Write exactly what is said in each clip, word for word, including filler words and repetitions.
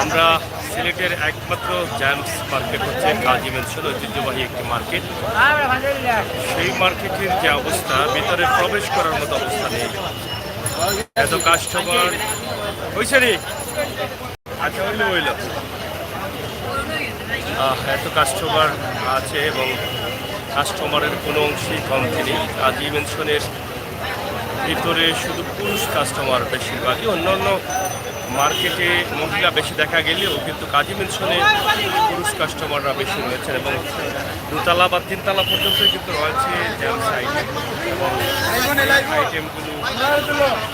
আমরা সিলেটের একমাত্র জেমস মার্কেট হচ্ছে কাজী মেনশন, ঐতিহ্যবাহী একটি মার্কেট। সেই মার্কেটের যে অবস্থা, ভিতরে প্রবেশ করার মতো অবস্থা নেই। এত কাস্টমার হইছে নি? আচ্ছা, হইলো, হইলো। আহ, এত কাস্টমার আছে এবং কাস্টমারের কোনো অংশেই কমতি নেই। কাজী মেনশনের ভিতরে শুধু পুরুষ কাস্টমার বেশিরভাগই। অন্যান্য মার্কেটে মহিলা বেশি দেখা গেলেও কিন্তু কাজী মেনশনে পুরুষ কাস্টমাররা বেশি রয়েছেন এবং দোতলা বা তিনতলা পর্যন্ত কিন্তু রয়েছে জেমস আইটেম এবং আইটেমগুলো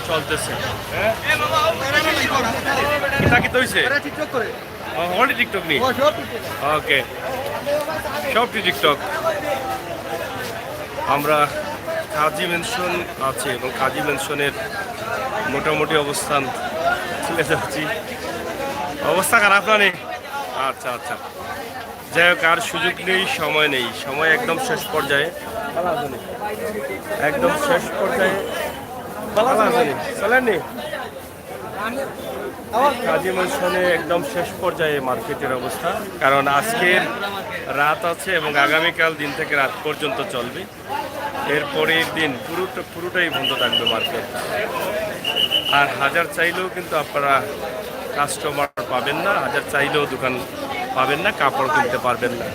চলতেছে। কিতা কিতা হইছে? অনলি টিকটক নি? ওকে, সব টিকটক। আমরা কাজী মেনশন আছে এবং কাজী মেনশনের মোটামুটি অবস্থান তুলে ধরছি। অবস্থা খারাপ না নি? আচ্ছা, আচ্ছা। যাই হোক, আর সুযোগ নেই, সময় নেই, সময় একদম শেষ পর্যায়ে। ভালা আছো নি? একদম শেষ পর্যায়ে। ভালা আছো নি? চলেন নি? কাজী মেনশনে একদম শেষ পর্যায়ে মার্কেটের অবস্থা, কারণ আজকের রাত আছে এবং আগামীকাল দিন থেকে রাত পর্যন্ত চলবে। এর পরের দিন পুরোটা, পুরোটাই বন্ধ থাকবে মার্কেট। আর হাজার চাইলেও কিন্তু আপনারা কাস্টমার পাবেন না, হাজার চাইলেও দোকান পাবেন না, কাপড় কিনতে পারবেন না।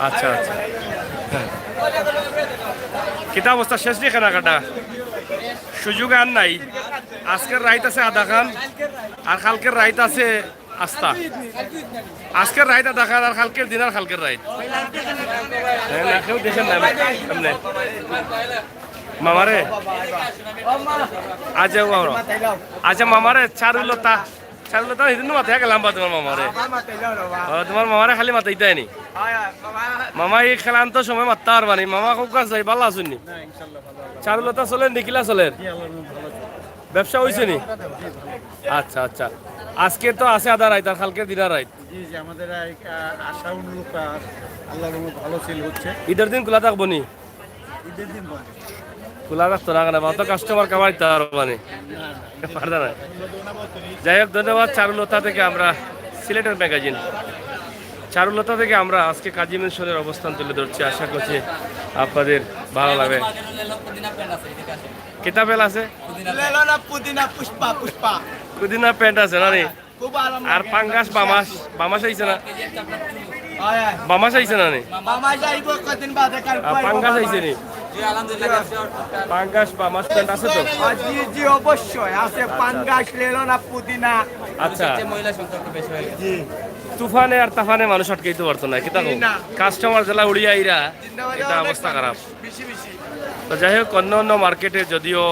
আচ্ছা, আচ্ছা, হ্যাঁ। কিতা অবস্থা, শেষ নি কেনাকাটা? সুযোগ আর নাই। আজকের রাইত আছে আধা খান, আর কালকের রাইত আছে আস্তা। আজকের রাইত আধা খান, আর কালকের দিন আর কালকের রাইত। হ্যাঁ, না, কেউ দেখেন না, সামনে। মামারে? আচ্ছা, ও, আচ্ছা, মামারে, চারুলতা, চারুলতা, হিদিন মাতে গেলাম বা তোমার মামারে। ও, তোমার মামারে খালি মাতে ইতাই নি? মামা, এই খেলান তো সময় মাততে পারবা নি। মামা, খুব কাজ যাই, ভালা আছইন নি? চারুলতা চলের নি, কিলা চলের? ব্যবসা হইছে নি? আচ্ছা, আচ্ছা। আজকে তো আছে আধা রাইত, আর কালকে দিনা রাইত। জি, জি, আমাদের এক, আহ, আশা অনুরূপ, আহ, আল্লাহর রহমতে ভালো সেল হচ্ছে। ঈদের দিন খোলা থাকবো নি? ঈদের দিন বন্ধ। খোলা থাকতো না কেন? অত কাস্টমার কামাইতে পারবা নি? না, না, ঈদের পারতা না। যাই হোক, ধন্যবাদ চারুলতা থেকে আমরা, সিলেটের ম্যাগাজিন চারুলতা থেকে আমরা আজকে কাজী মেনশনের অবস্থান তুলে ধরছি। আশা করছি আপনাদের ভালো লাগবে। কিতা বেল আছে? লেলো না পুদিনা পুষ্পা, পুষ্পা। পুদিনা প্যান্ট আছে না নি? খুব আরাম আর লাগে। পাঙ্গাস বামাস, বামাস আইছে না? হয়, হয়। বামাস আইছে না নি? বামাস আইবো কদিন বাদে, কাল আর পাঙ্গাস আইছে নি? পাঙ্গাস বামাস প্যান্ট আছে তো? আ, জি, জি, অবশ্যই আছে। আচ্ছা, আচ্ছা। পাঙ্গাস, লেলো না পুদিনা। আচ্ছা। মহিলা সংখ্যা একটু বেশি হয়ে গেছে। জি। তুফানে আর তাফানে মানুষ আটকাইতে পারতো না, কিতা কও? না। কাস্টমার যেলা উড়িয়া আইরা, জিন্দাবাদ, এটা অনেক অবস্থা খারাপ। বেশি, বেশি। তো যাই হোক, অন্য অন্য মার্কেটে যদিও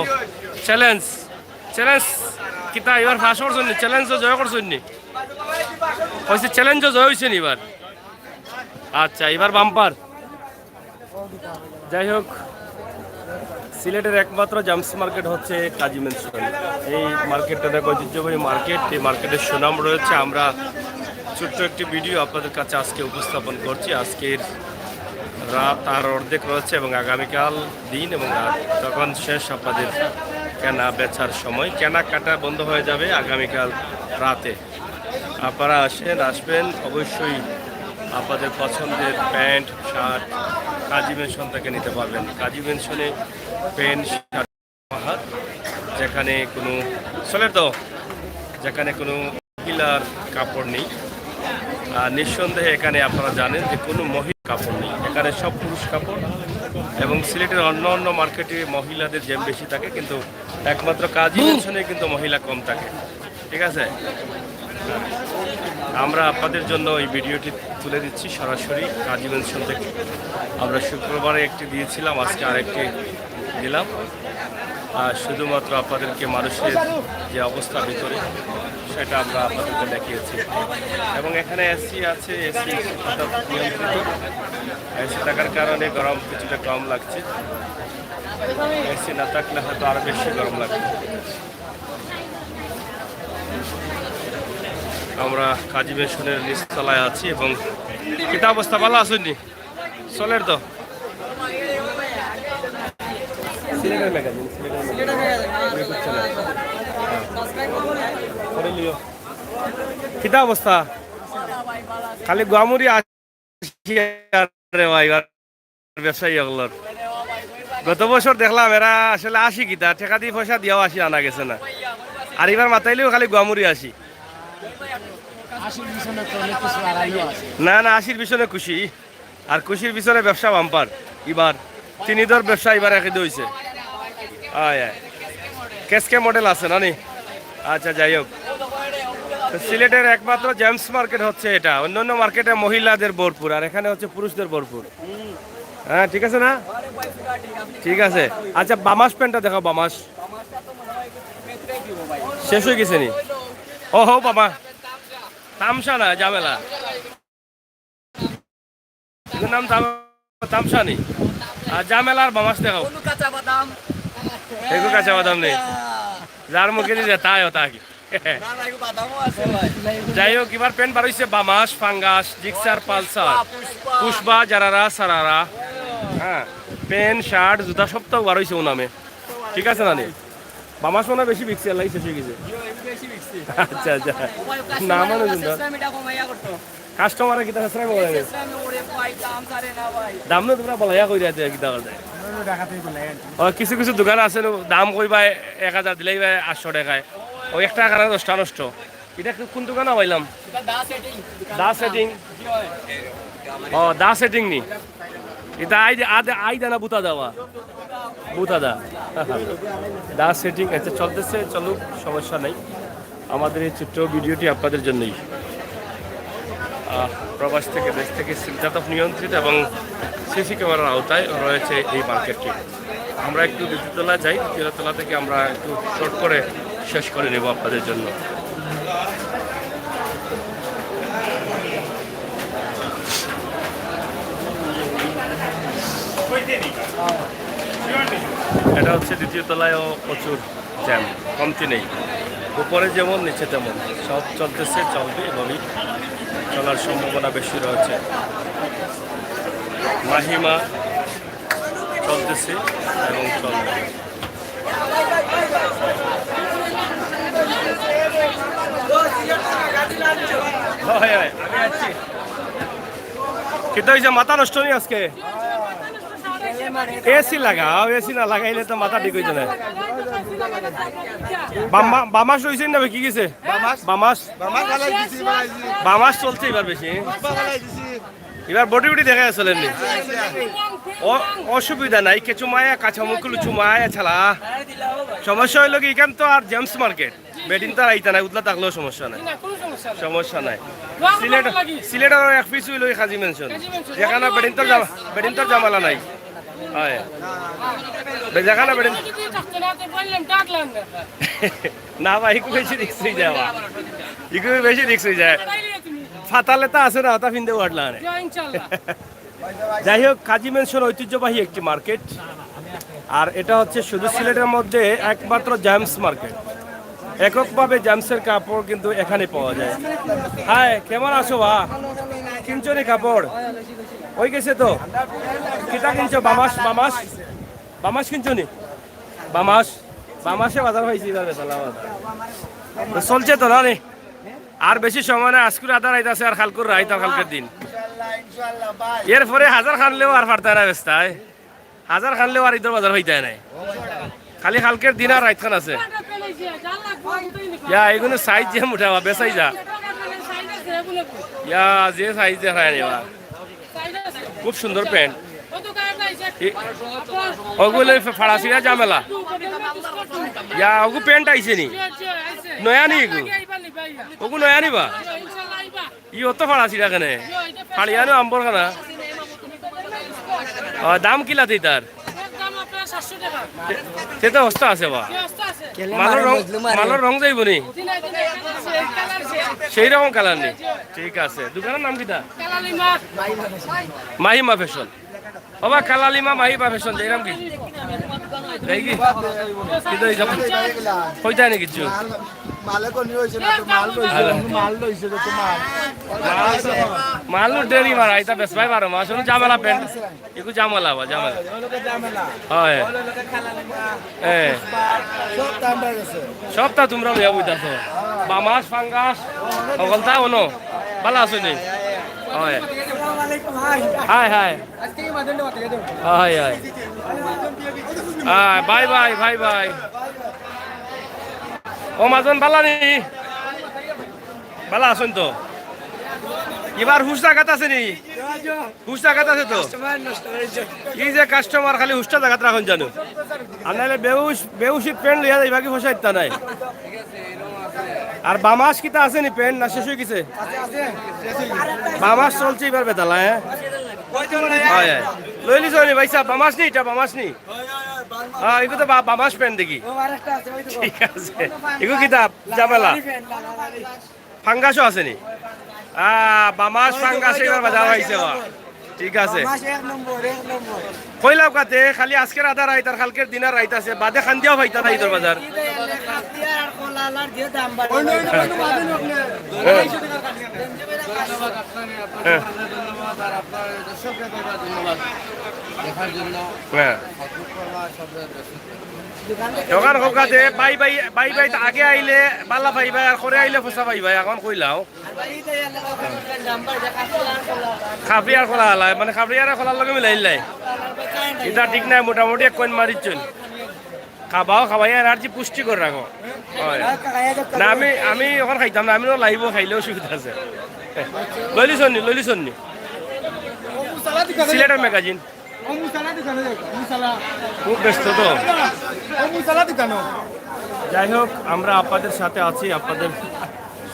চ্যালেঞ্জ, চ্যালেঞ্জ কিতা এবার পাস করছইন নি? চ্যালেঞ্জও জয় করছইন নি? হইছে, চ্যালেঞ্জও জয় হইছে নি এবার? আচ্ছা, এবার বাম্পার। যাই হোক, সিলেটের একমাত্র জামস মার্কেট হচ্ছে কাজী মেনশন। এই মার্কেটটা দেখো, ঐতিহ্যবাহী মার্কেট। এই মার্কেটের সুনাম রয়েছে। আমরা ছোট্ট একটি ভিডিও আপনাদের কাছে আজকে উপস্থাপন করছি। আজকের রাত আর অর্ধেক রয়েছে এবং আগামীকাল দিন এবং রাত, তখন শেষ আপনাদের কেনা বেচার সময়। কেনাকাটা বন্ধ হয়ে যাবে আগামীকাল রাতে। আপনারা আসেন, আসবেন, অবশ্যই আপনাদের পছন্দের প্যান্ট, শার্ট কাজী মেনশন থেকে নিতে পারবেন। কাজী মেনশনে প্যান্ট, শার্ট, মাহাত, যেখানে কোনো, চলের তো, যেখানে কোনো মহিলার কাপড় নেই। আর নিঃসন্দেহে এখানে আপনারা জানেন যে কোনো মহিলা কাপড় নেই, এখানে সব পুরুষ কাপড়। এবং সিলেটের অন্য অন্য মার্কেটে মহিলাদের জেম বেশি থাকে, কিন্তু একমাত্র কাজী মেনশনে কিন্তু মহিলা কম থাকে। ঠিক আছে, আমরা আপনাদের জন্য এই ভিডিওটি তুলে দিচ্ছি সরাসরি কাজী মেনশন থেকে। আমরা শুক্রবারে একটি দিয়েছিলাম, আজকে আরেকটি দিলাম। আর শুধুমাত্র আপনাদেরকে মানুষের যে অবস্থা ভিতরে, সেটা আমরা আপনাদেরকে দেখিয়েছি। এবং এখানে এসি আছে, এসি অর্থাৎ নিয়ন্ত্রিত। এসি থাকার কারণে গরম কিছুটা কম লাগছে। এসি না থাকলে হয়তো আরো বেশি গরম লাগবে। আমরা কাজী মেনশনের নিচতলায় আছি এবং কিতা অবস্থা, ভালা আছইন নি? চলের তো। সিলেটের ম্যাগাজিন, সিলেটের ম্যাগাজিন। YouTube channel। কিতা অবস্থা? খালি গুয়ামুড়ি আশি আর রে ভাই, আর ব্যবসায়ী অকলর। গত বছর দেখলাম এরা আসলে আশি কিতা, টেকা দি পয়সা দিয়াও আশি আনা গেছে না। আর ইবার মাতাইলেও খালি গুয়ামুড়ি আশি। আশির পিছনে তো অনেক কিছু লাগাইও আছে। না, না, আশির পিছনে খুশি। আর খুশির পিছনে ব্যবসা বাম্পার। ইবার তিন ইদর ব্যবসা ইবার একই অইছে। আয়, আয়। কেসকে মডেল আছে না নি? আচ্ছা, যাই হোক। তো সিলেটের একমাত্র জেমস মার্কেট হচ্ছে এটা। অন্যান্য মার্কেটে মহিলাদের ভরপুর, আর এখানে হচ্ছে পুরুষদের ভরপুর। হ্যাঁ, ঠিক আছে না? ঠিক আছে। আচ্ছা, বামাস প্যান্টটা দেখাও, বামাস। শেষ অই গেছে নি? ওহো, বাবা। তামশা না, ঝামেলা। এগুর নাম তাম-, তামশা নি। আর ঝামেলার বামাস দেখাও। কোনো কাঁচা বাদাম। এগু কাঁচা বাদাম নেই। যার মুখে দিয়ে যায়, তাই হতা কি। না, না, এগু বাদামও আছে ভাই। যাই হোক, এবার প্যান্ট বার হইছে বামাস, ফাঙ্গাস, জিক্সার, পালসার, পুষ্পা, পুষ্পা। পুষ্পা, জারারা, সারারা। হ্যাঁ, প্যান্ট, শার্ট, জুতা সব তো বার হইছে ও নামে। ঠিক আছে না নি? বামাস মনে হয় বেশি বিকছে, আল্লাহ শেষ হয়ে গেছে। জিও, এগুলো বেশি বিকছে। আচ্ছা, আচ্ছা। ও ভাই, না, কাস্টমার মানে আছে, জুতা। ইসলাম এটা কমাইয়া করতো। কাস্টমারে কিতা হাসরাই বলে? ইসলাম ওরে ভাই, দাম ছাড়ে না ভাই। দাম না তোমরা বলাইয়া কই রাতে কিতা করে? আমরা তো ঢাকা থেকে বলাই আনছি। ও, কিছু কিছু দোকান আছে, দাম কই ভাই, এক হাজার দিলেই ভাই আটশো টাকায়। ও, একটা কারণে দশটা নষ্ট। এটা কোন দোকানে পাইলাম? এটা দা সেটিং। দা সেটিং। জি হয়। ও, দা সেটিং নি? এটা আই দে-, আদে-, আই দানা বুতা দেওয়া। বুতা দা। দা সেটিং, আচ্ছা, চলতেছে, চলুক, সমস্যা নেই। আমাদের এই ছোট্ট ভিডিওটি আপনাদের জন্যই। আহ, প্রবাস থেকে, দেশ থেকে সিলঘাটক নিয়ন্ত্রিত এবং সিসি ক্যামেরার আওতায় রয়েছে এই মার্কেটটি। আমরা একটু দ্বিতীয় তলা যাই, দ্বিতীয় তলা থেকে আমরা একটু শর্ট করে শেষ করে নেব আপনাদের জন্য। এটা হচ্ছে দ্বিতীয় তলায়ও প্রচুর জ্যাম, কমতি নেই। উপরে যেমন, নিচে তেমন, সব চলতেছে, চলবে, এভাবেই চলার সম্ভাবনা বেশি রয়েছে। মাহিমা চলতেছে এবং চলবে। হয়, হয়, আমি আছি। কিতা হইছে, মাথা নষ্ট নি আজকে? এসি লাগাও, এসি না লাগাইলে তো মাথা ঠিক হইতো না। বামা-, বামাস রইছে না, কি গেছে? বামাস। বামাস। বামাস ফালাই দিছি, ফালাই দিছি। বামাস চলছে এবার বেশি। পুষ্পা ফালাই দিছি। এবার বডি উডি দেখা চলেননি। অ-, অসুবিধা নাই, কিছু মায়া কাঁচা মুখ লুচু মায়া ছাড়া। সমস্যা হইলো কি, এখান তো আর জেমস মার্কেট। বেটিন তো আর আইতা নাই, উদলা থাকলেও সমস্যা নাই। না, কোনো সমস্যা নাই। সমস্যা নাই। দোয়া করতে সিলেট, লাগি। সিলেট আর এক পিস হইলো এই কাজী মেনশন। কাজী মেনশন। যেখানে বেটিন তো জামা-, বেটিন তো জামালা নাই। হয়। বে-, যেখানে বেটিন যদি থাকতো না, তো বললাম, ডাকলাম না। না ভাই, একটু বেশি রিস্ক হয়ে যায় আমার। একটু বেশি রিস্ক হয়ে যায়। তাইলে তুমি। ফাতালে তো আছে না, ওটা ফিন্দে উঠলা না। ইয়া, ইনশাল্লাহ। যাই হোক, কাজী মেনশন ঐতিহ্যবাহী একটি মার্কেট। আর এটা হচ্ছে শুধু সিলেটের মধ্যে একমাত্র জেমস মার্কেট। এককভাবে জেমসের কাপড় কিন্তু এখানে পাওয়া যায়। হাই, কেমন আছো বা? কিনছো নি কাপড়? হয়ে গেছে তো? কিতা কিনছো? বামাস, বামাস? বামাস কিনছো নি? বামাস? বামাসে বাজার পাইছি এবার বেতালা বাজার। তো চলছে তো না নি? আর বেশি সময় নাই, আজকুর আধা রাইত আছে আর কালকুর রাইত আর কালকের দিন। ইনশাল্লাহ, ইনশাল্লাহ ভাই। এরপরে হাজার খানলেও আর পারতায় না বেচতায়। হাজার খানলেও আর ইদর বাজার হইতায় নাই। খালি কালকের দিন আর রাইত খান আছে। ইয়া, এগুলো সাইজ যে মোটা বা বেচাই যা। ইয়া, যে সাইজ যে হয় নি বা। খুব সুন্দর প্যান্ট। এ, ওগুলো ফা-, ফাড়া ছিঁড়া ঝামেলা। ইয়া, ওগু প্যান্ট আইছে নি? নয়া নি এগু? ওগু নয়া নি বা? ই অত ফাড়া ছিঁড়া কেনে? ফাড়িয়ানো আম্বর খানা। ও, দাম কিলা তার? সে তো হস্তা আছে বা। মালর রং, মালর রং যাইব নি? সেই রকম কালার নি? ঠিক আছে। দোকানের নাম কিতা? মাহিমা ফ্যাশন। বাবা, কালালিমা মাহিমা ফ্যাশন, যাইরাম কি? যাই কি? কি তো এই যাবো? কইতা নি কিচ্ছু? মালে কোনি হইছে না তো, মাল লইছে, মাল লইছে তো, তো মাল। মাল উঠেনি মারা, ইতা বেচবায় বারো মাস, অনো ঝামেলা প্যান্ট। একটু ঝামেলা বা ঝামেলা। ঝামেলা। হয়। হ্যাঁ। সব দাম বাড়ি গেছে। সবতা তুমরা লইয়া বইতাছো। বামাস, ফাঙ্গাস, হকলতা অনো। ভালা আছো নি? হয়। আসসালামু আলাইকুম, হাই। Hi, high. আজকে কি মাজন দেওয়া থেকে দেবো? Hi, hi. Hi, bye, bye, bye, bye. ও মাজন, ভালা নি? ভালা আছইন তো? ইবার হুশ জাগাত আছে নি? হুশ জাগাত আছে তো? এই যে কাস্টমার খালি হুশটা জাগাত রাখইন জানো। আর নাইলে বেউশ, বেউশিত প্যান্ট লইয়া যাইবা কি, পয়সা ইতা নাই। আর বামাস কিতা আছে নি প্যান্ট, না শেষ হয়ে গেছে? বামাস চলছে এবার বেতালা, হ্যাঁ? হয়, হয়। লইলি চলি ভাই সাহেব, বামাস নি ইটা, বামাস নি? হ্যাঁ, এগু তো বা-, বামাস প্যান্ট দেখি। ঠিক আছে। এগু কিতা ঝামেলা? ফাঙ্গাসও আছে নি? আহ, বামাস ফাঙ্গাস এবার বাজার হইছে বা। ঠিক আছে। কইলাও কাতে, খালি আজকের আধা রাইত আর কালকের দিন আর রাইত আছে, বাদে খান্দিয়াও পাইতা না ইদর বাজার। হ্যাঁ। দোকান হোক আছে, বাই বাই, বাই বাই, আগে আইলে বালা পাইবা, আর করে আইলে ফসা পাইবা, এখন কইলাও। খাফরিয়ার খোলা হালা, মানে খাফরিয়ার খোলার লগে মিলাই লাই। ইটা ঠিক নাই, মোটামুটি এক কইন মারিচ্ছইন। খাবাও, খাবাই আর আর কি পুষ্টি করে রাখো। হয়। না, আমি, আমি এখন খাইতাম না, আমি তো লাইবো খাইলে অসুবিধা আছে। লইলি সন্নি, লইলি সন্নি। সিলেটের ম্যাগাজিন। খুব ব্যস্ত তো। যাই হোক, আমরা আপনাদের সাথে আছি, আপনাদের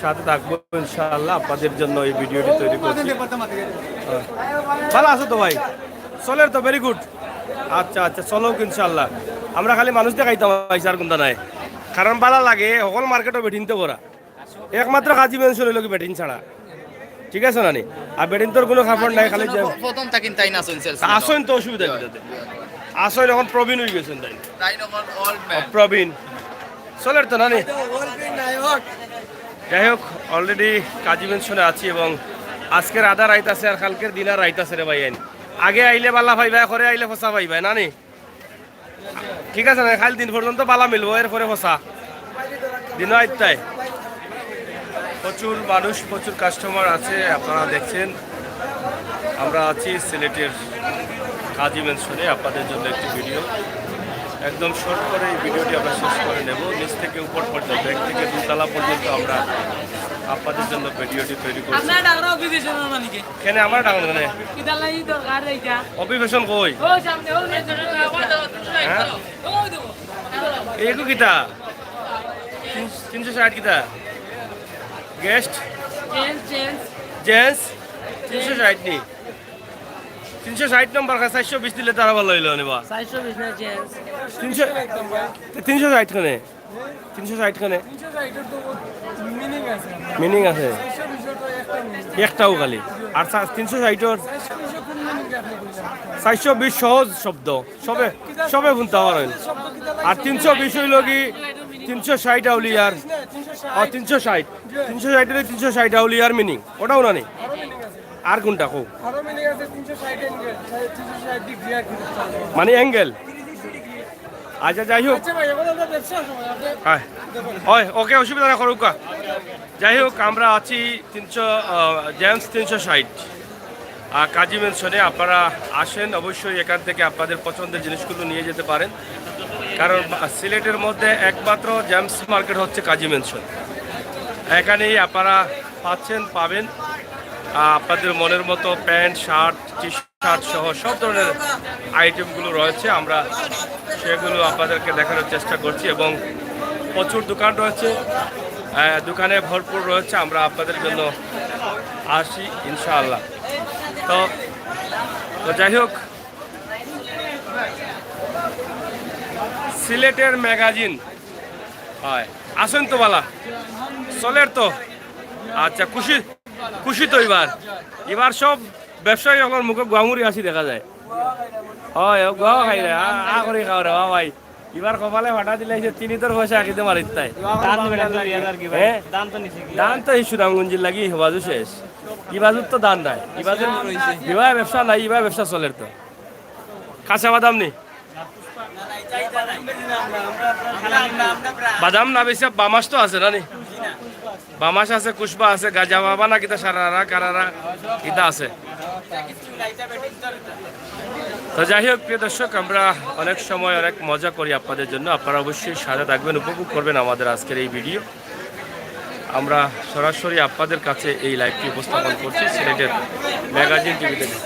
সাথে থাকবো ইনশাআল্লাহ, আপনাদের জন্য এই ভিডিওটি তৈরি করছি। হ্যাঁ। ভালা আছো তো ভাই? চলের তো, ভেরি গুড। আচ্ছা, আচ্ছা, চলউক ইনশাআল্লাহ। আমরা খালি মানুষ দেখাইতাম আইছি, আর কুন্তা নাই। কারণ ভালা লাগে, হকল মার্কেটও বেটিনতে ভরা। একমাত্র কাজী মেনশন হইল কি বেটিন ছাড়া। ঠিক আছে না নি? আর বেটিনতর কোনো কাপড় নাই, খালি যে প্রথম তাকিন তাইন আছইন সেলস। আছইন তো, অসুবিধা কি তাতে? আছইন এখন প্রবীণ হয়ে গেছেন তাইন। তাইন এখন ওল্ড ম্যান। প্রবীণ। চলের তো না নি? যাই হোক, অলরেডি কাজী মেনশনে আছি এবং আজকের আধা রাইত আছে আর কালকের দিন আর রাইত আছে রে ভাই আইন। আগে আইলে বালা পাইবায়, করে আইলে ফসা পাইবায়, না নি? ঠিক আছে না, কাল দিন পর্যন্ত বালা মিলবো, এরপরে ফসা। দিন আইতায়। প্রচুর মানুষ, প্রচুর কাস্টমার আছে, আপনারা দেখছেন। আমরা আছি সিলেটের কাজী মেনশনে, আপনাদের জন্য একটি ভিডিও। একদম শর্ট করে এই ভিডিওটি আমরা শেষ করে নেব। নিচ থেকে উপর পর্যন্ত, এক থেকে দুতলা পর্যন্ত আমরা আপনাদের জন্য ভিডিওটি তৈরি করছি। আপনারা ডাকরা অফিস এসে না মানিকে? কেনে আমার ডাকরা কেনে? কিতার লাগি দরকার এইটা? অফিস ফ্যাশন কই? ওই সামনে, ওই যে হ্যাঁ? ওই দেখো। এইগু কিতা? তিন-, তিনশো ষাট কিতা? গেস্ট? Gents, gents. জেন্টস? তিনশো ষাট নি? তিনশো ষাট নম্বর খান, চারশো বিশ দিলে তারা ভালা হইলো নি বা। চারশো বিশ না, জেন্টস। তিনশো, তিনশো ষাট খানে? তিনশো ষাট খানে? মিনিং আছে। একটাও খালি। আর চা-, তিনশো ষাটর? চারশো বিশ সহজ শব্দ। সবে, সবে শুনতে পারেন। আর তিনশো বিশ হইল কি? তিনশো ষাট আউলিয়ার। আর তিনশো ষাট। তিনশো ষাট হইলে তিনশো ষাট আউলিয়ার মিনিং। ওটাও না নি? আর কোনটা কো? আরো মিনিং আছে, তিনশো ষাট অ্যাঙ্গেল, তিনশো ষাট ডিগ্রি আর কি। মানে অ্যাঙ্গেল? আচ্ছা, যাই হোক। আচ্ছা ভাই, এখন আমরা ব্যবসার সময়, আপনি হ্যাঁ। ওই, ওকে, অসুবিধা না করুক। যাই হোক, আমরা আছি তিনশো, আহ, জেমস তিনশো ষাট। আর কাজী মেনশনে আপনারা আসেন, অবশ্যই এখান থেকে আপনাদের পছন্দের জিনিসগুলো নিয়ে যেতে পারেন। কারণ বা-, সিলেটের মধ্যে একমাত্র জেমস মার্কেট হচ্ছে কাজী মেনশন। এখানেই আপনারা পাচ্ছেন, পাবেন, আহ, আপনাদের মনের মতো প্যান্ট, শার্ট, টি শার্ট সহ সব ধরনের আইটেমগুলো রয়েছে। আমরা সেগুলো আপনাদেরকে দেখানোর চেষ্টা করছি এবং প্রচুর দোকান রয়েছে। আহ, দোকানে ভরপুর রয়েছে। আমরা আপনাদের জন্য আসি ইনশাআল্লাহ। তো, তো যাই হোক, সিলেটের ম্যাগাজিন। হয়, আছইন তো বালা? চলের তো? আচ্ছা, খুশি, খুশি তো এবার? এবার সব ব্যবসায়ী অকলর মুখো গুয়ামুড়ি হাসি দেখা যায়। হয়, ও গুয়াও খাই রে, আ, আ করি খাও রে, বাবা ভাই। ইবার কপালে ফাটা দিলাইছে, তিন ইদর পয়সা একইদে মারিত্তায়। ধান তো বেটা দুই হাজার কি ভাই? হ্যাঁ? ধান তো নিছি কি? ধান তো এই সুনামগঞ্জের লাগি হবাজু শেষ। ইবাজুর তো ধান নাই। ইবাজুর ইবা ব্যবসা নাই, ইবা ব্যবসা চলের তো। কাঁচা বাদাম নি? বাদাম না বেশি, বামাস তো আছে না নি? বামাস আছে, কুশবা আছে, গাজা বাবা না কিতা সারারা কারারা কিতা আছে। তো যাই হোক, প্রিয় দর্শক, আমরা অনেক সময় অনেক মজা করি আপনাদের জন্য। আপনারা অবশ্যই সাথে থাকবেন, উপভোগ করবেন আমাদের আজকের এই ভিডিও। আমরা সরাসরি আপনাদের কাছে এই লাইভটি উপস্থাপন করছি সিলেটের ম্যাগাজিন টিভি থেকে।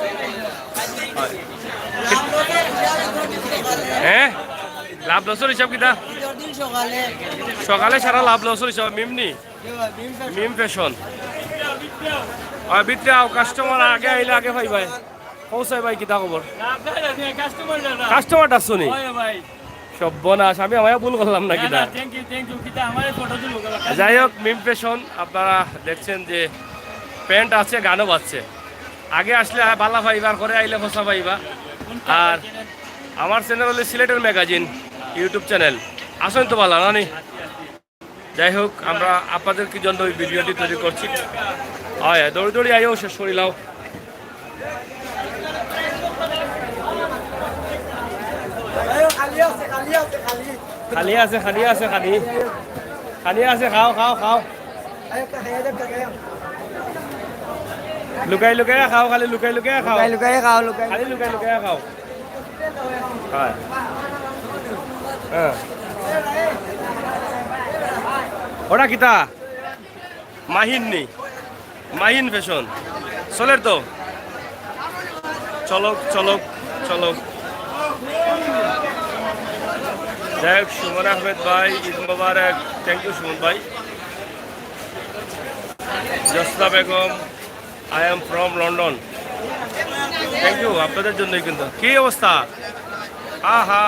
হ্যাঁ, লাভ লসর হিসাব কিতা? সকালে সারা লাভ লসর হিসাব মিমনি। মিম ফ্যাশন। আর ভিতরে আও, কাস্টমার আগে আইলে আগে পাইবায়। পৌঁছাই ভাই, কিতা খবর? কাস্টমার ডাকছো নি? সর্বনাশ, আমি আমায় ভুল করলাম না কিতা? যাই হোক, মিম ফ্যাশন, আপনারা দেখছেন যে প্যান্ট আছে, গানও বাজছে। আগে আসলে হ্যাঁ, বালা পাইবা, আর করে আইলে ফসা পাইবা। আর আমার চ্যানেল হলো সিলেটের ম্যাগাজিন ইউটিউব চ্যানেল। আসেন তো বালা, নানি? যাই হোক, আমরা আপনাদের কি জন্য ওই ভিডিওটি তৈরি করছি। আয়, আয়, দৌড়ি দৌড়ি আইও, শেষ করি লাও। খালি আছে, খালি আছে, খালি। খালি আছে, খাও, খাও, খাও। লুকাই লুকাই খাও, খালি লুকাই লুকাই খাও। লুকাই লুকাই খাও, লুকাই। খালি লুকাই লুকাই খাও। হয়। হ্যাঁ। ওটা কিতা? মাহিন নি? মাহিন ফ্যাশন। চলের তো? চলক, চলক, চলক। যাই হোক, সুমন আহমেদ ভাই, ঈদ মোবারক। Thank you সুমন ভাই। জোসনা Begum, I am from London. Thank you, আপনাদের জন্যই কিন্তু। কি অবস্থা? আহা,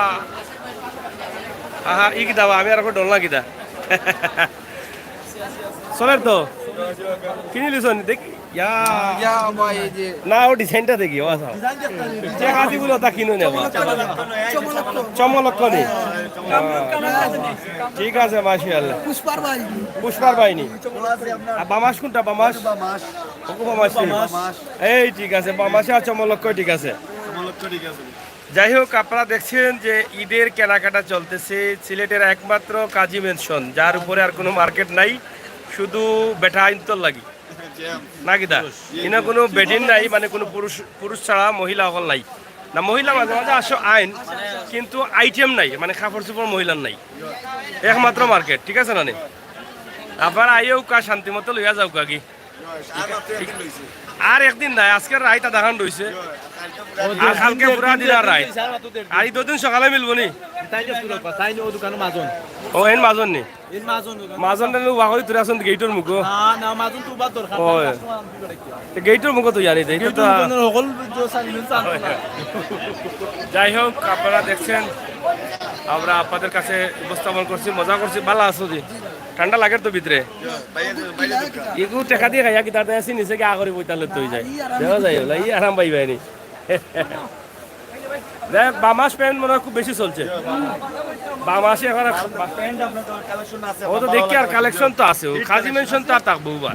আহা, ই কিতা বা, আমি আর ডল না কিতা। চলের তো? কিনি লিছনি? দেখি। ইয়া। ইয়া, ভাই, এই যে না, ও ডিজাইনটা দেখি, ও আচ্ছা। যে হাতিগুলো তা কিনো নেবা। চমলক্ষ নি? ঠিক আছে, মাশাআল্লাহ। পুষ্পার ভাই। পুষ্পার ভাই নি? আর বামাস কোনটা, বামাস? বামাস। ওগো বামাস নি? বামাস। এই ঠিক আছে, বামাসে আর চমলক্ষ ঠিক আছে। চমলক্ষ ঠিক আছে। যাই হোক, আপনারা দেখছেন যে ঈদের কেনাকাটা চলতেছে সিলেটের একমাত্র কাজী ম্যানশন, যার উপরে আর কোনো মার্কেট নাই, শুধু বেটা আইনতর লাগি। না কিতা? ইনো কোনো বেটিন নাই, মানে কোনো পুরুষ, পুরুষ ছাড়া মহিলা অকল নাই। না, মহিলা মাঝে মাঝে আসো আইন, কিন্তু আইটেম নাই, মানে কাপড় চোপড় মহিলার নাই, একমাত্র মার্কেট, ঠিক আছে না নি? আপনারা আইও কা শান্তি মতো লইয়া যাও কাকি। আর একদিন নাই, আজকের রাইত আধাখান রইছে, আর কালকে পুরা দিন আর রাইত, আর এই দুদিন সকালে মিলবো নি? ও, এন মাজন নি? মাজন রে, ওয়া করি তুই আসুন গেইটর মুখো। না, না, মাজন তো বাদ দরকার। ওই। তো গেইটর মুখো তো জানি, তো এটা তো। যাই হোক, আপনারা দেখছেন, আমরা আপনাদের কাছে উপস্থাপন করছি, মজা করছি, ভালা আছো জি? ঠান্ডা লাগের তো ভিতরে। এগু টেকা দিয়া খাইয়া কিতা দেয়, নিচে গিয়া করি বইতালে তো অই যায়। দেখা যায়, ওলা, ই আরাম পাইবায় নি। দেখ, বামাস প্যান্ট মনে হয় খুব বেশি চলছে। বামাসে এখন আর ও তো দেখি আর কালেকশন তো আছে, ও কাজী ম্যানশন তো আর থাকবো বা।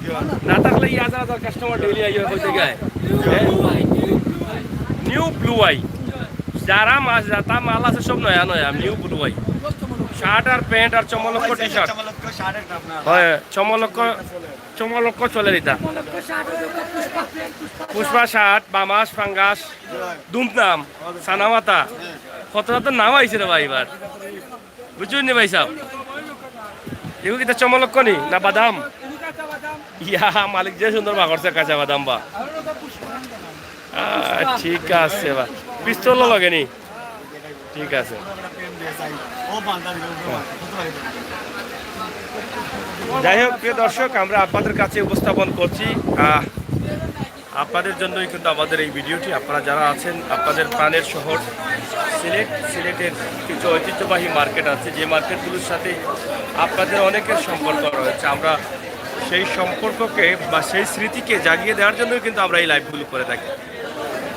না থাকলে ই হাজার হাজার কাস্টমার ডেইলি আইয়া কই থেকে আয়। New blue eye. যারা মাস, যা-, তা মাল আছে সব নয়া নয়া, নিউ ব্লু আই। শার্ট আর প্যান্ট আর চমলক্ষ টি শার্ট। হয়, চমলক্ষ, চমলক্ষ চলের ইতা। পুষ্পা শার্ট, বামাস, ফাঙ্গাস, দুমদাম, সানামাতা। কত কত নাম আইছে রে ভাই এবার। বুঝছইন নি ভাই সাহেব? এগু কিতা চমলক্ষ নি না বাদাম? ইয়া, মালিক যে সুন্দর বার করছে কাঁচা বাদাম বা। আহ, ঠিক আছে বা। পিস্তল লাগে নি? ঠিক আছে। যাই হোক, প্রিয় দর্শক, আমরা আপনাদের কাছে উপস্থাপন করছি, আহ, আপনাদের জন্যই কিন্তু আমাদের এই ভিডিওটি। আপনারা যারা আছেন, আপনাদের প্রাণের শহর সিলেট, সিলেটের কিছু ঐতিহ্যবাহী মার্কেট আছে, যে মার্কেটগুলোর সাথে আপনাদের অনেকের সম্পর্ক রয়েছে। আমরা সেই সম্পর্ককে বা সেই স্মৃতিকে জাগিয়ে দেওয়ার জন্যই কিন্তু আমরা এই লাইভগুলো করে থাকি।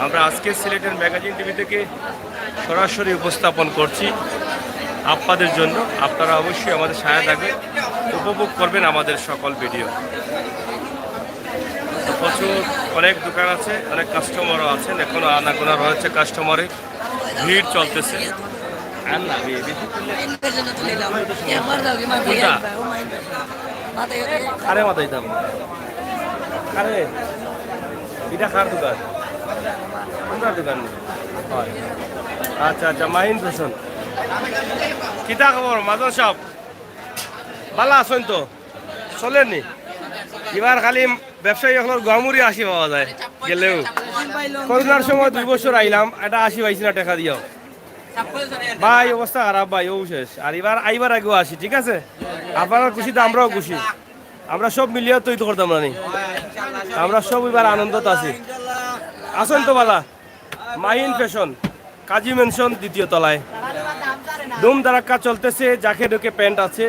আমরা আজকে সিলেটের ম্যাগাজিন টিভি থেকে সরাসরি উপস্থাপন করছি। আপনাদের জন্য। আপনারা অবশ্যই আমাদের সাথে থাকবেন, উপভোগ করবেন আমাদের সকল ভিডিও। তো প্রচুর, অনেক দোকান আছে, অনেক কাস্টমারও আছেন, এখনো আনাগোনা রয়েছে কাস্টমারে, ভিড় চলতেছে। আর না, বে-, বেশি করলে কোনটা? আরে মাথা দিতাম। আরে, এটা কার দোকান? কোনটার দোকান? হয়। আচ্ছা, আচ্ছা, মাহিন ফ্যাশন। কিতা খবর, মাজন সাহেব? ভালা আছইন তো? চলেনি? এবার খালি ব্যবসায়ী অকলর গুয়ামুড়ি আসি পাওয়া যায় গেলেও। করোনার সময় দুই বছর আইলাম, এটা আসি পাইছি না টেকা দিয়াও। ভাই, অবস্থা খারাপ ভাই, ও শেষ। আর এবার আইবার আগেও আসি, ঠিক আছে? আপনারার খুশিতে আমরাও খুশি। আমরা সব মিলিয়া তো ইতো করতাম না নি। আমরা সব এবার আনন্দত আছি। আছইন তো ভালা? মাহিন ফ্যাশন, কাজী ম্যানশন দ্বিতীয় তলায়। ধুম ধারাক্কা চলতেছে, যাকে ঢুকে প্যান্ট আছে,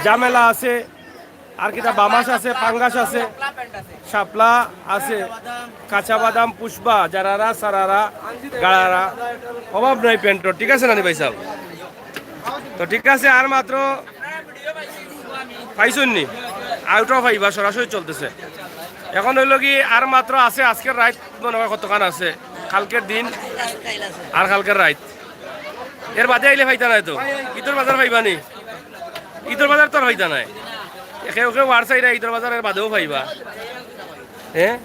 ঝামেলা আছে, আর কিতা বামাস আছে, পাঙ্গাস আছে, শাপলা আছে, কাঁচা বাদাম, পুষ্পা, জারারা, সারারা, গাড়ারা, অভাব নাই প্যান্টর, ঠিক আছে নানি ভাই সাহেব? তো ঠিক আছে, আর মাত্র পাইছইন নি? আউটও পাইবা, সরাসরি চলতেছে। এখন হইল কি, আর মাত্র আছে আজকের রাইত, মনে হয় কতখান আছে, কালকের দিন আর কালকের রাইত, এর বাদে আইলে পাইতা নাই তো। ইদর বাজার পাইবা নি? ইদর বাজার তো আর পাইতা নাই। একে ওকে ওয়ার সাইডে ইদর বাজারের বাদেও পাইবা। হ্যাঁ,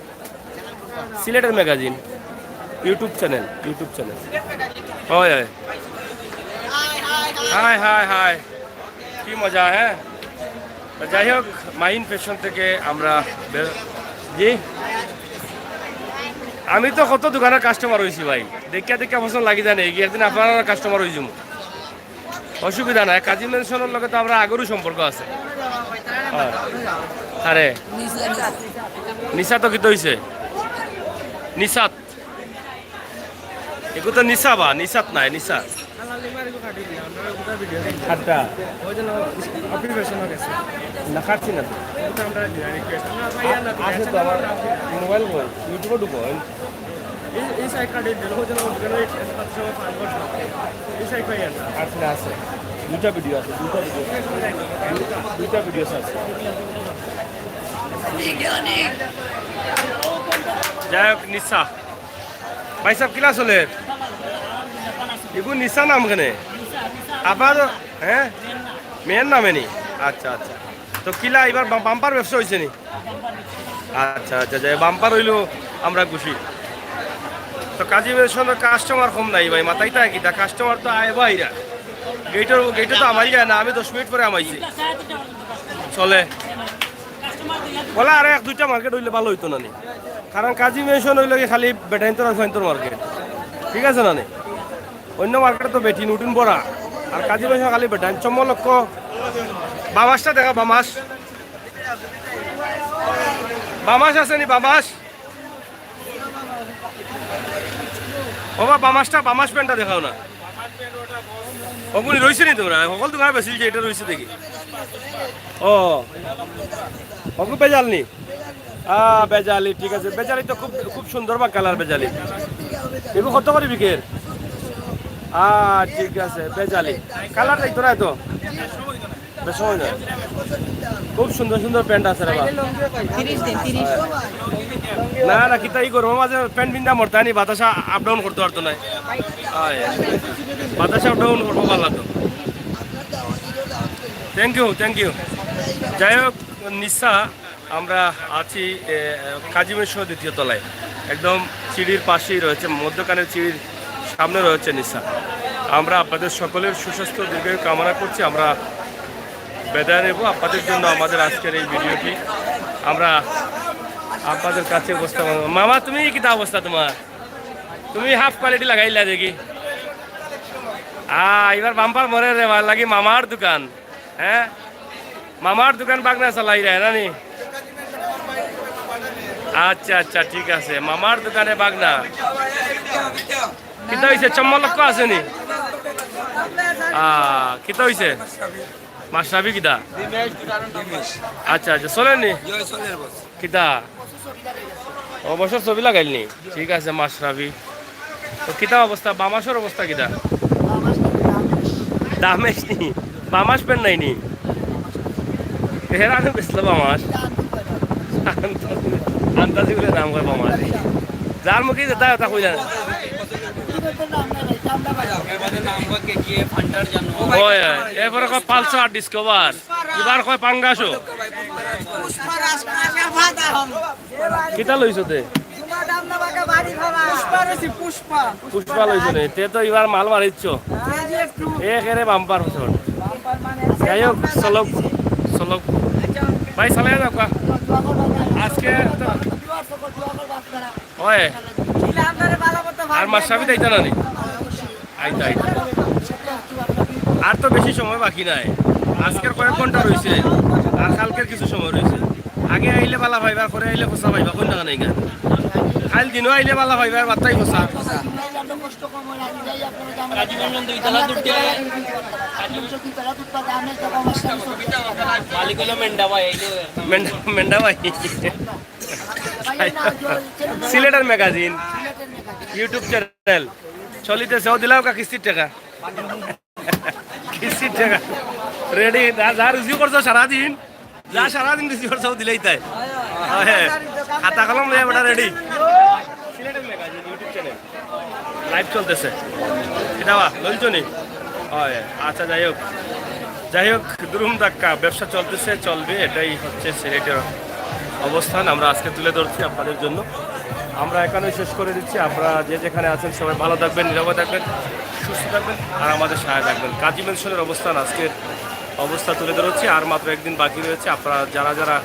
সিলেটের magazine, YouTube channel, YouTube channel. হয়, হয়। হায়, হায়, হায়, কি মজা, হ্যাঁ। তো যাই হোক, মাহিন ফ্যাশন থেকে আমরা বে-, জি, আমি তো কত দোকানের কাস্টমার হইছি ভাই, দেখিয়া দেখিয়া পছন্দ লাগি জানে, এগিয়ে একদিন আপনারার কাস্টমার হই যাবো। অসুবিধা নাই, কাজী ম্যানশনর লগে তো আমরা আগরও সম্পর্ক আছে। হ্যাঁ। আরে, নিশা তো কিতা হইছে? নিশাত। এগু তো নিশা বা, নিশাত নাই, নিশা। আটটা। না, কাটছি না তো। আছে তো আমার মোবাইল কই? YouTube-এ ঢুকো। এই, এই সাইড কাটিয়ে দিল, ওই জন্য ওখানে এক সাথে সবাই পাঁচ বছর। এই সাইড পাই আর না। আছে, আছে। দুইটা ভিডিও আছে, দুইটা ভিডিও। দুইটা ভিডিও আছে। যাই হোক, নিশা। ভাই সাহেব, কিলা চলে? এগু নিশা নাম কেনে? আবার, হ্যাঁ? মেয়ের নামে নি? আচ্ছা, আচ্ছা। তো কিলা, এবার বা-, বাম্পার ব্যবসা হইছে নি? আচ্ছা, আচ্ছা, যাই, বাম্পার হইলো আমরা খুশি। তো কাজী ম্যানশনর কাস্টমার কম নাই ভাই, মাথায় তাই কিতা, কাস্টমার তো আয় বাইরা। গেটর, গেটে তো আমাই যায় না, আমি দশ মিনিট পরে আমাইছি। চলে। বলে আরো এক দুইটা মার্কেট হইলে ভালো হইতো না নি? কারণ কাজী ম্যানশন হইলে কি খালি বেটাইন্তর আর সৈন্তর মার্কেট, ঠিক আছে না নি? অন্য মার্কেটে তো বেটিন উঠিন ভরা, আর কাজী ম্যানশন খালি বেটাইন। চম্মলক্ষ, বামাসটা দেখা, বামাস, বামাস আছে নি? বামাস, ও বা, বামাসটা, বামাস প্যান্টটা দেখাও না। ওগুলি রইছে নি তোমরা? সকল দোকানে বেশি যে এটা রইছে দেখি। ও, ওগু বেজাল নি? আ, বেজালি, ঠিক আছে। বেজালি তো খুব, খুব সুন্দর বা কালার বেজালি। এগু কত করি বিকের? আ, ঠিক আছে, বেজালি। কালার দেখতো না তো? বেশ সময় যায়। খুব সুন্দর সুন্দর প্যান্ট আছে রে বা। তিরিশ দিন, তিরিশ। না, না, কিতা ই গরমর মাঝে প্যান্ট পিন্দা মরতা নি, বাতাসা আপ ডাউন করতে পারতো না। আয়, বাতাসা আপ ডাউন করবো ভালো তো। Thank you, thank you. যাই হোক, নিশা, আমরা আছি, এ, কাজী ম্যানশন দ্বিতীয় তলায়, একদম সিঁড়ির পাশেই রয়েছে, মধ্যখানের সিঁড়ির সামনে রয়েছে নিশা। আমরা আপনাদের সকলের সুস্বাস্থ্য দীর্ঘায়ু কামনা করছি। আমরা বিদায় নেব আপনাদের জন্য আমাদের আজকের এই ভিডিওটি। আমরা আপনাদের কাছে উপস্থাপন, মামা, তুমি কিতা অবস্থা তোমার? তুমি হাফ কোয়ালিটি লাগাইলা দেখি। আ, এবার বাম্পার মরে রে, ভালা লাগি মামার দোকান। হ্যাঁ, মামার দোকান বাগনা চালাই রে, নানি? আচ্ছা, আচ্ছা, ঠিক আছে, মামার দোকানে বাগনা। কিতা হইছে, চম্মলক্ষ আছে নি? আ, কিতা হইছে? মাশরাফি কিতা? আচ্ছা, আচ্ছা, চলেনি? কিতা? ও, বছর ছবি লাগাইল নি? ঠিক আছে, মাশরাফি। তো কিতা অবস্থা? বামাসর অবস্থা কিতা? দামেশ নি, বামাস পেন নাই নি। এরা আমি বেচলো বামাস। আন্দাজি বলে দাম কয় বামাস। যার মুখে যেটা, ওটা কইলা। হয়, হয়। এরপরে কয় পালসার ডিসকভার, এবার কয় পাঙ্গাসও। কিতা লইছো তে? পুষ্পা লইছো নে, তে তো এবার মাল মারিচ্ছ। একেরে বাম্পার ফসল। যাই হোক, চলক, চলক। ভাই, চালাই যাও কা। আজকে তো হয়। আর মাসাবি তাইতা না নি? আইতা, আইতা। আর তো বেশি সময় বাকি নাই। আজকের কয়েক ঘন্টা রইছে, আর কালকের কিছু সময় রইছে। আগে আইলে বালা পাইবা, পরে আইলে ফসা পাইবা, কোন জায়গা নাই গা। কাল দিনও আইলে বালা পাইবা, বার্তাই ফসা। মালিক হলো মেন্ডা ভাই, এই যে মেন্ডা, মেন্ডা ভাই। সিলেটের ম্যাগাজিন, YouTube চ্যানেল চলিতেছে। ও দিলাও কা কিস্তির টাকা, কিস্তির টাকা রেডি। যা, যা রুজি করছো সারাদিন, যা সারাদিন রুজি করছো, ও দিলেই তাই। হ্যাঁ, খাতা কলম লইয়া বেটা রেডি। সিলেটের ম্যাগাজিন YouTube চ্যানেল লাইভ চলতেছে। এটা বা লইছো নি? হয়, আচ্ছা, যাই হোক, যাই হোক, দুরুম ধাক্কা, ব্যবসা চলতেছে, চলবে, এটাই হচ্ছে সিলেটের অবস্থান। আমরা আজকে তুলে ধরছি আপনাদের জন্য। আমরা এখানে শেষ করে দিচ্ছি। আপনারা যে যেখানে আছেন, সবাই ভালো থাকবেন, নিরাপদ থাকবেন, সুস্থ থাকবেন, আর আমাদের সাথে থাকবেন। কাজী মেনশনের অবস্থান, আজকের অবস্থা তুলে ধরছি। আর মাত্র একদিন বাকি রয়েছে। আপনারা যারা যারা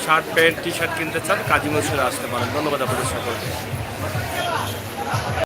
শার্ট, প্যান্ট, টি শার্ট কিনতে চান, কাজী মেনশনে আসতে পারেন। ধন্যবাদ আপনাদের সকলকে।